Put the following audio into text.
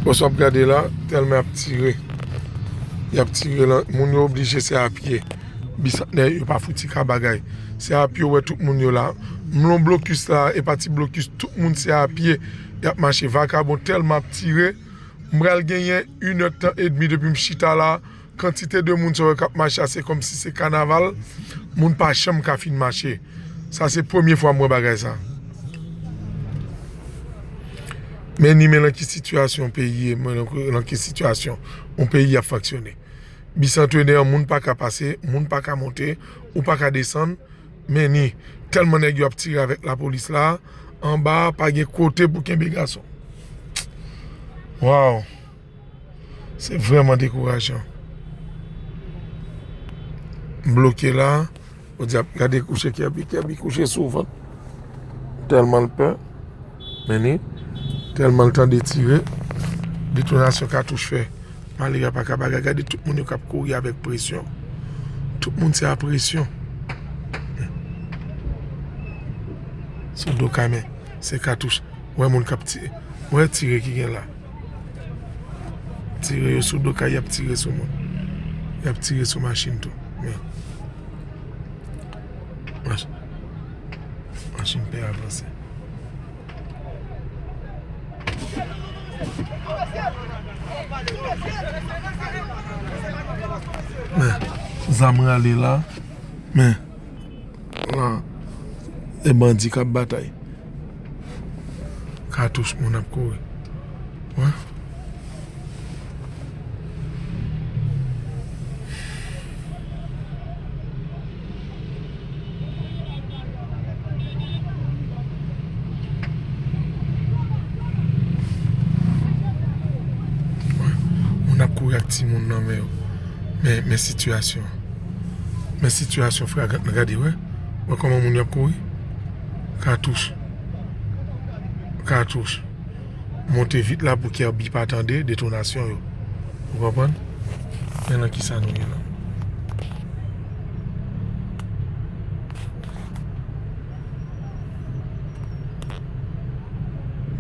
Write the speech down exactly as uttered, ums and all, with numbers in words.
Bon, sa w ap gade la, tèlman y ap tire. Y ap tire lan, moun yo oblije se a pye. Bisantnè yo pa fouti ka bagay. Se a pye w wè tout moun yo la. M lon blokis la, e pa ti blokis, tout moun se a pye. Y ap mache, vakabon tèlman ap tire. M pral genyen inèdtan edmi depi m chita la. Kantite de moun sa yo k ap mache a, se kòmsi se kanaval. Moun pa janm ka fin mache. Sa se premye fwa m wè bagay sa. Men ni men lan ki sitiyasyon peyi ye, men lan ki, lan ki sitiyasyon yon peyi ap fonksyone. Bisantnè an, moun pa ka pase, moun pa ka monte, ou pa ka desann. Men ni, tèlman nèg yo ap tire avèk lapolis la, anba a pa gen kote pou kenbe gason. Waw. Se vrèman dekourajan. M bloke la. Ou di ap gade kouche Kirby, Kirby kouche sou vant. Tèlman l pè. Men ni, tèlman l tande tire. Detonasyon katouch fè. Malere a pa ka bagay. Gade tout moun yo k ap kouri avèk presyon. Tout moun se a presyon. Sou do kamè. Se katouch. Wè moun k ap tire. Wè tire ki gen la. Tire yo sou do kay, y ap tire sou moun. Y ap tire sou machin tou. Men. Mach-, machin pè avanse. Men, zam rale la. Men, lan, e bandi k ap batay. Katouch, moun ap kouri. Wè. Moun ap kouri ak timoun nan men yo. Men, men sitiyasyon. Men sitiyasyon fragant nan, gade, wè. Wè kòman moun yo ap kouri. Katouch. Katouch. Monte vit la pou Kirby pa tande detonasyon yo. Ou konprann? Men nan kisa nou ye la.